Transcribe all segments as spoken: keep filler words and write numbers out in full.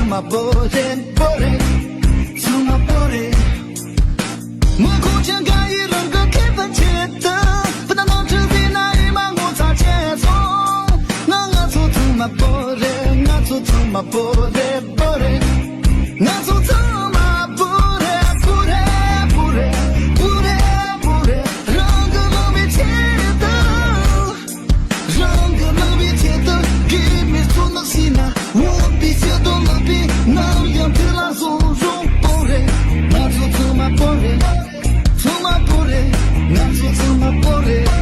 མ་བོ་རེད་བོ་རེད། ཚང་མ་བོ་རེད། མི་ཁོང་ཅན་ག་ཡི་རང་གི་ཁེ་ཕན་ཆེད་དུ། བུ་ད་ནང་ཆུ་ཟིན་ན་ཡི་མ་ངོ་ཚ་ཆེ་སོང་། ང་ང་ཚོ་ཚང་མ་བོ་རེད། ང་ཚོ་ཚང་མ་བོ་རེད་བོ་རེད། ང་ཚོ་ཚང་མ་བོ་རེད་བོ་རེད་བོ་རེད་བོ་རེད་བོ་རེད། རང་གི་ལོ་མི་ཆེད་དུ། རང་གི་ལོ་མི་ཆེད་དུ། གི་མི་ཚོ་ནག་སི་ན། འོ་པི་ཚེ་དོ་ལ་པི། ནམ་ཡང་དེ་ལ་བཟོ་རོགས་བོ་རེད། ང་ཚོ་ཚང་མ་བོ་རེད། ཚང་མ་བོ་རེད། ང་ཚོ་ཚང་མ་བོ་རེད།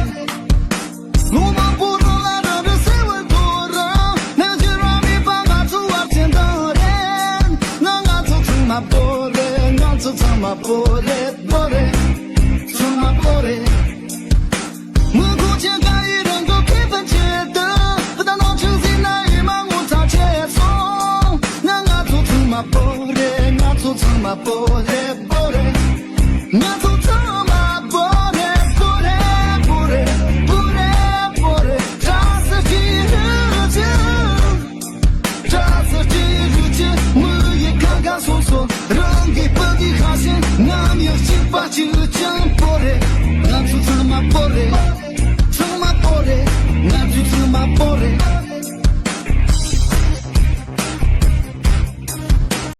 ལོ་མང་པོ་རང་ལ་རང་རེ་ཟེར་བའི་ཐོ་རངས། ནས་ཀྱི་རང་མི་པ་ང་ཚོ་བར་ཆད་འདང་རེད། ང་ང་ཚོ་ཚང་མ་བོ་རེད། ང་ཚོ་ཚང་མ་བོ་རེད་བོ་རེད། ཚང་མ་བོ་རེད། མི་ཁོང་ཆེན་ག་ཡི་རང་གི་ཁེ་ཕན་ཆེད་དུ། བུ་ད་ནང་ཆུ་ཟིན་ན་ཡི་མ་ངོ་ཚ་ཆེ་སོང་། ང་ང་ཚོ་ཚང་མ་བོ་རེད། ང་ཚོ་ཚང་མ་བོ་རེད་བོ་རེད། ང་ཚོ་ཚང་མ་བོ་རེད་བོ་རེད་བོ་རེད་བོ་རེད་བོ་རེད། བཀྲ་ཤིས་ཀྱི་རུ་ཆེན། བཀྲ་ཤིས་ཀྱི་རུ་ཆེན། མི་ཡི་ཁ་ཁ་སོ་སོ། རང་གི་བུ་གི་ཁ་ཞེན། ནམ་ཡང་གཅིག་པ་གཅིག་